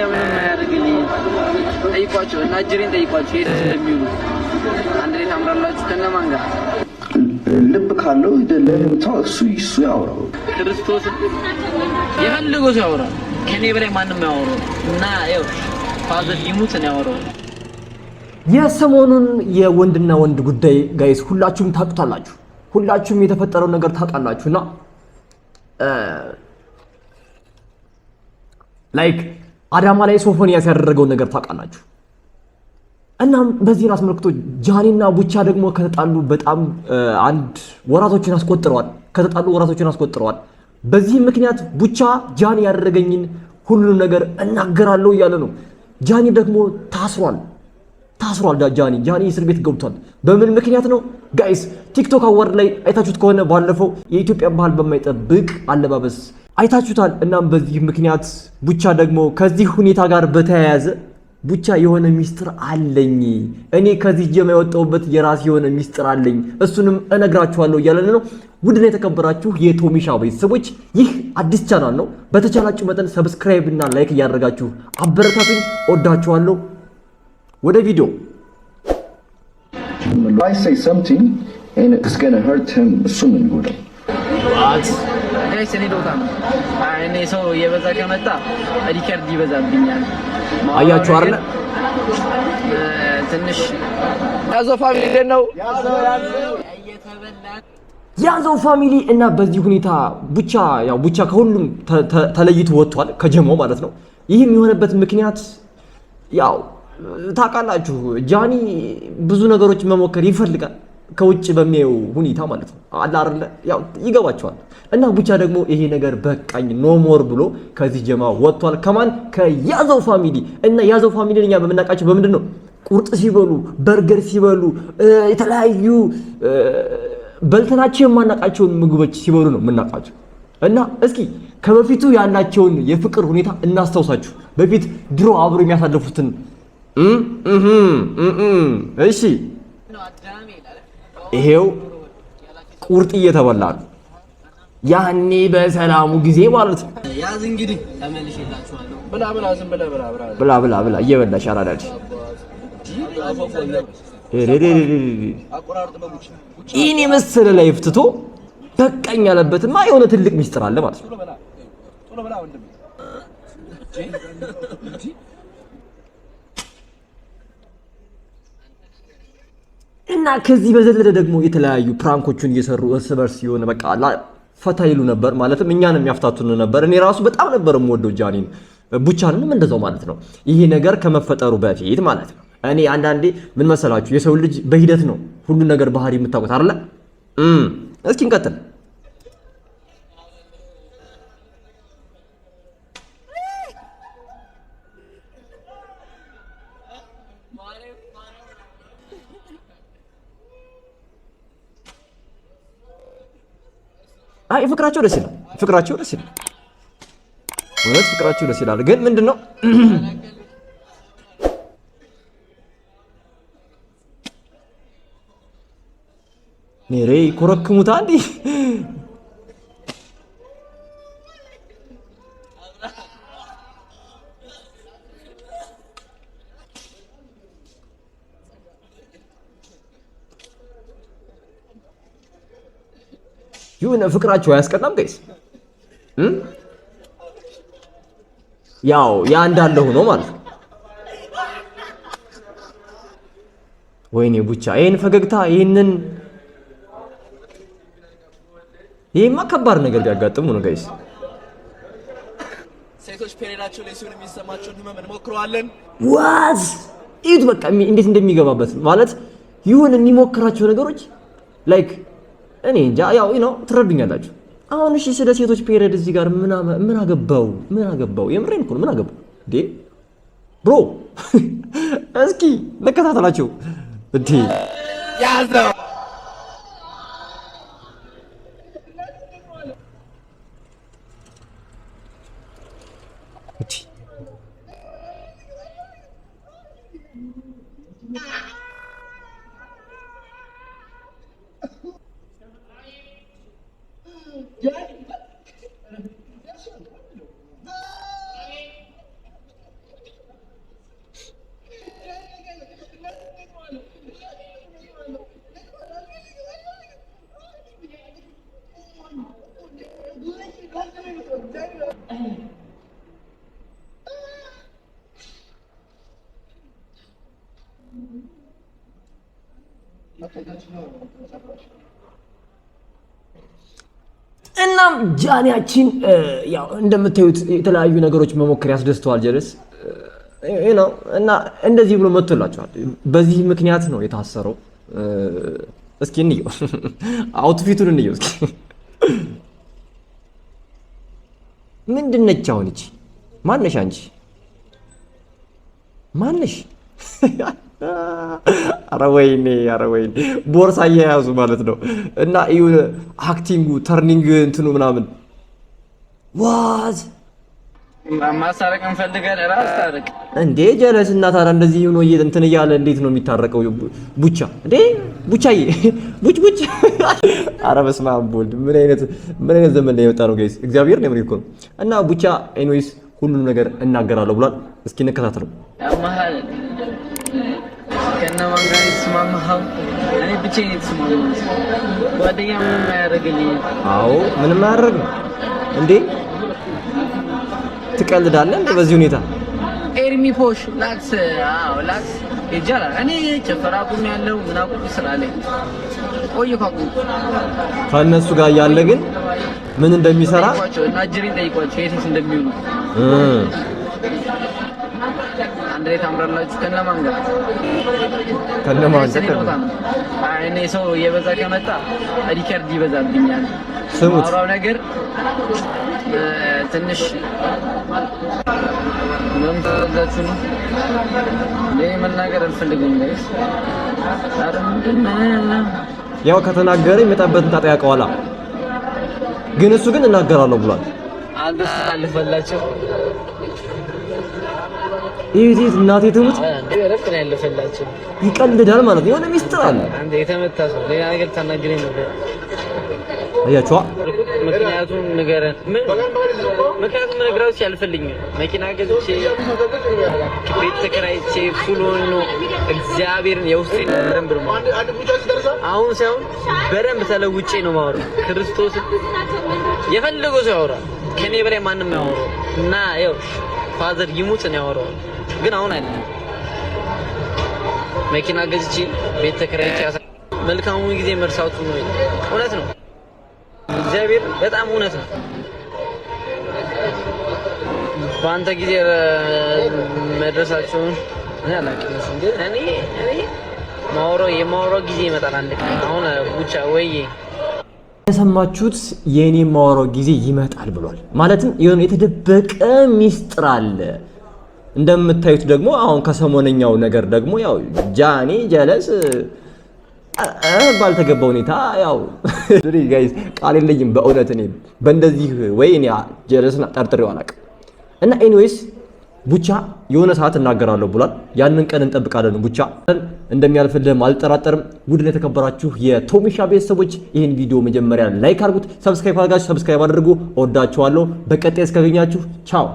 ምንም አያደርግልኝም። ጠይቋቸው እና እጅሬን ጠይቋቸው የት እንደሚውሉ። አንድ ላይ ታምራላችሁ ከነማን ጋር? ልብ ካለው እሱ ያውራው። ክርስቶስ የፈለገው ሰው ያወራል። ከኔ በላይ ማንም አያወራው እና ያው father ይሙት ነው ያወራው። የሰሞኑን የወንድና ወንድ ጉዳይ guys ሁላችሁም ታውቁታላችሁ። ሁላችሁም የተፈጠረውን ነገር ታውቃላችሁ። እና like አዳማ ላይ ሶፎንያስ ያደረገውን ነገር ታውቃላችሁ። እናም በዚህን አስመልክቶ ጃኒና ቡቻ ደግሞ ከተጣሉ በጣም አንድ ወራቶችን አስቆጥረዋል። ከተጣሉ ወራቶችን አስቆጥረዋል። በዚህ ምክንያት ቡቻ ጃኒ ያደረገኝን ሁሉንም ነገር እናገራለሁ እያለ ነው። ጃኒ ደግሞ ታስሯል፣ ታስሯል። ጃኒ እስር ቤት ገብቷል። በምን ምክንያት ነው guys? TikTok award ላይ አይታችሁት ከሆነ ባለፈው የኢትዮጵያን ባህል በማይጠብቅ አለባበስ አይታችሁታል። እናም በዚህ ምክንያት ቡቻ ደግሞ ከዚህ ሁኔታ ጋር በተያያዘ ቡቻ የሆነ ሚስጥር አለኝ፣ እኔ ከዚህ ጀማ የወጣሁበት የራሴ የሆነ ሚስጥር አለኝ፣ እሱንም እነግራችኋለሁ እያለን ነው። ውድና የተከበራችሁ የቶሚሻ ቤተሰቦች ይህ አዲስ ቻናል ነው። በተቻላችሁ መጠን subscribe እና like እያደረጋችሁ አበረታቱኝ። ወዳችኋለሁ። ወደ ቪዲዮ። I say something and it's gonna hurt him። እሱን ነው የሚጎዳው። Guys፣ እኔ ልወጣ ነው። እኔ ሰው እየበዛ ከመጣ record ይበዛብኛል። አያችሁ አይደለ? ትንሽ ያዘው family እንዴት ነው? ያዘው family። እና በዚህ ሁኔታ ቡቻ ያው ቡቻ ከሁሉም ተለይቶ ወጥቷል፣ ከጀማው ማለት ነው። ይህም የሆነበት ምክንያት ያው ታውቃላችሁ ጃኒ ብዙ ነገሮች መሞከር ይፈልጋል ከውጭ በሚያየው ሁኔታ ማለት ነው። አለ አይደለ? ያው ይገባቸዋል። እና ቡቻ ደግሞ ይሄ ነገር በቃኝ no more ብሎ ከዚህ ጀማ ወጥቷል። ከማን? ከያዘው family። እና ያዘው family እኛ በምናውቃቸው በምንድን ነው? ቁርጥ ሲበሉ፣ በርገር ሲበሉ፣ የተለያዩ በልተናቸው የማናውቃቸውን ምግቦች ሲበሉ ነው የምናውቃቸው። እና እስኪ ከበፊቱ ያላቸውን የፍቅር ሁኔታ እናስታውሳችሁ። በፊት ድሮ አብሮ የሚያሳልፉትን። እሺ፣ ይሄው ቁርጥ እየተበላ ነው። ያኔ በሰላሙ ጊዜ ማለት ነው። ያዝ እንግዲህ ተመልሼላችኋለሁ። ብላ ብላ፣ ዝም ብለህ ብላ ብላ። ብላ ብላ ብላ፣ እየበላሽ አራዳች። ይህን የመሰለ life ትቶ በቃኝ ያለበትማ የሆነ ትልቅ ሚስጥር አለ ማለት ነው። እና ከዚህ በዘለለ ደግሞ የተለያዩ prank ኦችን እየሰሩ እርስ በርስ የሆነ በቃ ፈታ ይሉ ነበር። ማለትም እኛንም የሚያፍታቱን ነበር። እኔ ራሱ በጣም ነበር የምወደው ጃኒን፣ ቡቻንንም እንደዛው ማለት ነው። ይሄ ነገር ከመፈጠሩ በፊት ማለት ነው። እኔ አንዳንዴ ምን መሰላችሁ፣ የሰው ልጅ በሂደት ነው ሁሉን ነገር ባህሪ የምታውቁት አይደለ? እስኪ እንቀጥል። አይ ፍቅራቸው ደስ ይላል። ፍቅራቸው ደስ ይላል። እውነት ፍቅራቸው ደስ ይላል። ግን ምንድነው ኔሬ ኮረክሙታ እንዴ? የሆነ ፍቅራቸው አያስቀናም guys? ያው ያ እንዳለ ሆኖ ማለት ነው። ወይኔ ቡቻ ይሄን ፈገግታ ይሄንን ይሄማ ከባድ ነገር ቢያጋጥሙ ነው guys። ሴቶች period ኣቸው ላይ ሲሆን የሚሰማቸውን ህመም እንሞክረዋለን። What? እዩት በቃ እንዴት እንደሚገባበት። ማለት ይሁን የሚሞክራቸው ነገሮች like እኔ እንጃ፣ ያው ነው ትረዱኛላችሁ። አሁን እሺ ስለ ሴቶች period እዚህ ጋር ምን አገባው? ምን አገባው? የምሬን እኮ ነው። ምን አገባው እንዴ bro? እስኪ እንከታተላቸው እንዴ። ያዘው። እንዴ። እናም ጃኒያችን ያው እንደምታዩት የተለያዩ ነገሮች መሞከር ያስደስተዋል ጀለስ ነው እና እንደዚህ ብሎ መጥቶላቸዋል። በዚህ ምክንያት ነው የታሰረው። እስኪ እንየው፣ outfit ኡን እንየው እስኪ። ምንድን ነች አሁን እቺ? ማነሽ አንቺ? ማነሽ? ኧረ ወይኔ፣ ኧረ ወይኔ! ቦርሳ እየያዙ ማለት ነው። እና ይሁን acting ኡ turning እንትኑ ምናምን what? ማስታረቅ እንፈልጋለን። ራስ ታረቅ። እንዴ ጀለስ፣ እና ታዲያ እንደዚህ ሆኖ እንትን እያለ እንዴት ነው የሚታረቀው? ቡቻ እንዴ ቡቻዬ፣ ቡች ቡች። ኧረ በስመ አብ ወልድ፣ ምን አይነት ዘመን ላይ የወጣ ነው guys? እግዚአብሔር ነው እኮ ነው። እና ቡቻ anyways ሁሉንም ነገር እናገራለሁ ብሏል። እስኪ እንከታተለው። ያመሃል። ከነማን ጋር የተስማማኸው? እኔ ብቻዬን የተስማማሁት፣ ጓደኛ ምንም አያደርግልኝም። አዎ፣ ምንም አያደርግም እንዴ፣ ትቀልዳለህ እንዴ በዚህ ሁኔታ? ኤርሚ ፖሽ ላክስ፣ አዎ ላክስ ይጃላል። እኔ ጭፈራ አቁም ያለው ምን አቁም ስራ ላይ ቆየሁ አቁም። ከእነሱ ጋር ያለ ግን ምን እንደሚሰራ ጠይቋቸው እና አጅሬን ጠይቋቸው የት የት እንደሚውሉ። አንድ ላይ ታምራላችሁ። ከነማን ጋር? ከነማን እኔ ጋር? ልወጣ ነው። አይ እኔ ሰው እየበዛ ከመጣ record ይበዛብኛል። ስሙት። ማውራው ነገር ትንሽ ምን ተረዳችሁ ነው? እኔ መናገር አልፈልግም guys። ኧረ ምንድን ነው? ያው ከተናገረ የሚመጣበትን ጣጣ ያውቀዋላ። ግን እሱ ግን እናገራለሁ ብሏል። አንድ አለፈላቸው። ይህ እናቴ ትሙት። አንዴ እረፍት ነው ያለፈላቸው። ይቀልዳል ማለት ነው። የሆነ ሚስጥር አለ። አንተ የተመታ ሰው ሌላ ነገር ታናግረኝ ነበር። አያችኋ? ምክንያቱም ንገረን። ምን ምክንያቱም ነግራችሁ ያልፈልኝም መኪና ገዝቼ ቤት ተከራይቼ full ሆኖ እግዚአብሔርን የውስጤን በደንብ ነው የማወራው። አሁን ሳይሆን በደንብ ተለውጬ ነው የማወራው። ክርስቶስ የፈለገው ሰው ያወራል። ከኔ በላይ ማንም ያወራው እና ያው father ይሙት ነው ያወራው፣ ግን አሁን አይደለም። መኪና ገዝቼ ቤት ተከራይቼ መልካሙን ጊዜ መርሳቱ ነው። እውነት ነው። እግዚአብሔር በጣም እውነት ነው። በአንተ ጊዜ መድረሳቸውን እኔ አላውቅም። ግን እኔ ማውራው የማውራው ጊዜ ይመጣል አንድ ቀን። አሁን ቡቻ ወይ የሰማችሁት የእኔ የማወራው ጊዜ ይመጣል ብሏል። ማለትም የሆነ የተደበቀ ሚስጥር አለ። እንደምታዩት ደግሞ አሁን ከሰሞነኛው ነገር ደግሞ ያው ጃኒ ጀለስ ባልተገባ ሁኔታ ያው guys ቃል የለኝም በእውነት፣ እኔ በእንደዚህ ወይ እኔ ጀለስን ጠርጥሬው አላውቅም። እና anyways ቡቻ የሆነ ሰዓት እናገራለሁ ብሏል። ያንን ቀን እንጠብቃለን። ቡቻ እንደሚያልፍልህም አልጠራጠርም። ውድን የተከበራችሁ የቶሚሻ ቤተሰቦች ይህን ቪዲዮ መጀመሪያ like አድርጉት፣ subscribe ካላደረጋችሁ subscribe አድርጉ። እወዳችኋለሁ። በቀጣይ እስካገኛችሁ ቻው።